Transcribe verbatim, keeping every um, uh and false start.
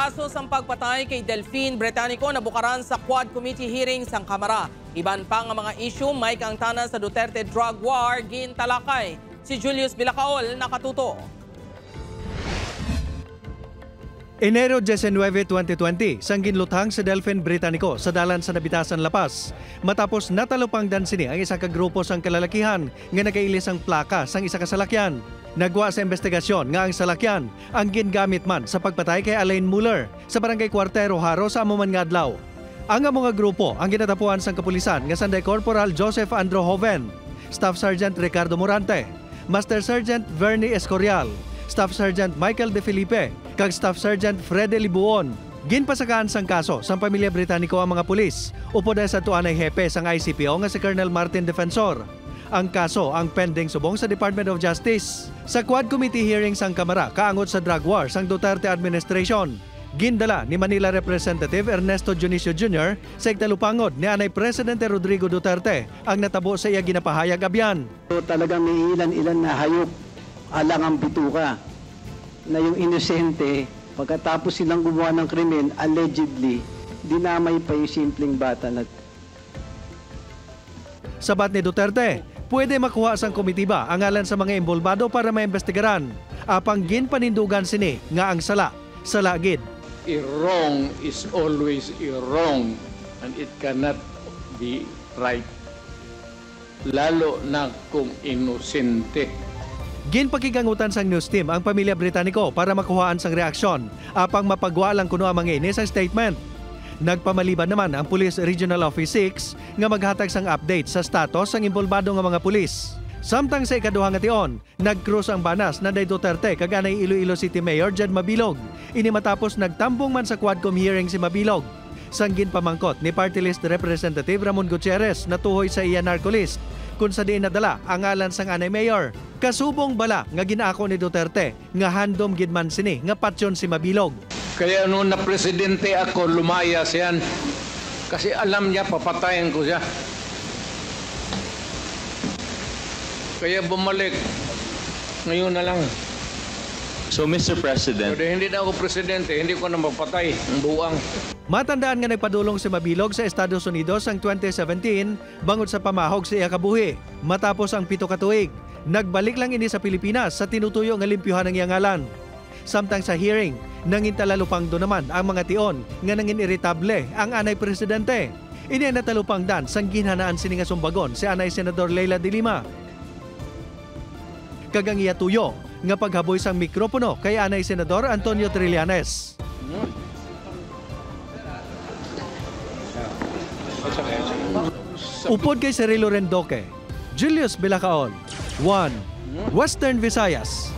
Kaso sang pagpatay kay Delfin Britanico nabukaran sa Quad Committee hearing sang Kamara. Iban pa nga mga issue may kaangtanan sa Duterte drug war gintalakay. Si Julius Bilacaol nakatuto. Enero diecinueve, twenty twenty, sang ginluthang si Delfin Britanico sa dalan sa Nabitasan, La Paz, matapos natalupangdan sini ang isa ka grupo sang kalalakihan nga nagailis sang plaka sang isa ka salakyan. Nagwa sa imbestigasyon nga ang salakyan ang gingamit man sa pagpatay kay Alain Muller sa Barangay Cuartero, Jaro, sa amo man nga adlaw. Ang amo nga grupo ang ginatapuan sang kapulisan nga sanday Corporal Joseph Andro Joven, Staff Sergeant Ricardo Morante, Master Sergeant Vernie Escorial, Staff Sergeant Michael De Felipe, kag Staff Sergeant Freddy Libuon. Ginpasakaan sang kaso sang pamilya Britanico ang mga pulis, upod sa tuanay hepe sang I C P O nga si Colonel Martin Defensor. Ang kaso ang pending subong sa Department of Justice. Sa Quad Committee hearing sang Kamara kaangot sa drug war sang Duterte administration, gindala ni Manila Representative Ernesto Dionisio Junior sa igtalupangod ni anay Presidente Rodrigo Duterte ang natabo sa iya ginapahayag abyan. So, talagang may ilan-ilan na hayop alang ang bituka na yung inosente, pagkatapos silang gumawa ng krimen, allegedly, dinamay pa yung simpleng bata na Sabat ni Duterte, pwede makuha sang komitiba ang ngalan sa mga inbolbado para maimbestigaran, apang ginpanindugan sini nga ang sala, sala gid. A wrong is always a wrong and it cannot be right. Lalo na kung inosente. Ginpakigangutan sang news team ang pamilya Britanico para makuhaan sang reaksyon, apang mapagwa lang kuno ang mga ini sang statement. Nagpamaliban naman ang Police Regional Office six nga maghatag sang update sa status sang inbolbado nga mga pulis. Samtang sa ikaduha nga tion, nag-cross ang banas nanday Duterte kag anay Iloilo City Mayor Jed Mabilog. Ini matapos nagtambong man sa Quadcom hearing si Mabilog. Sang ginpamangkot ni Party List Representative Ramon Gutierrez natuhoy sa iya narco list, kung sa diin nadala ang ngalan sang anay mayor. Kasubong bala nga gin-ako ni Duterte nga handom gid man sini nga patyon si Mabilog. Kaya nung napresidente ako, lumayas yan. Kasi alam niya, papatayan ko siya. Kaya bumalik. Ngayon na lang. So, Mister President, Pwede, hindi na ako presidente, hindi ko na mapatay ang buang. Matandaan nga nagpadulong si Mabilog sa Estados Unidos sang twenty seventeen bangod sa pamahog sa iya kabuhi. Matapos ang pito ka tuig, nagbalik lang ini sa Pilipinas sa tinutuyo nga limpyuhan ang iya ngalan. Samtang sa hearing, nangin talalupangdo naman ang mga tion nga nangin iritable ang anay presidente. Ini ang natalupangdan sang ginhanaan sini nga sumbagon si anay Senador Leila de Lima kag ang iya tuyo nga paghaboy sang mikropono kay anay Senador Antonio Trillanes. Upod kay Cirilo Rendoque, Julius Bilacaon, One Western Visayas.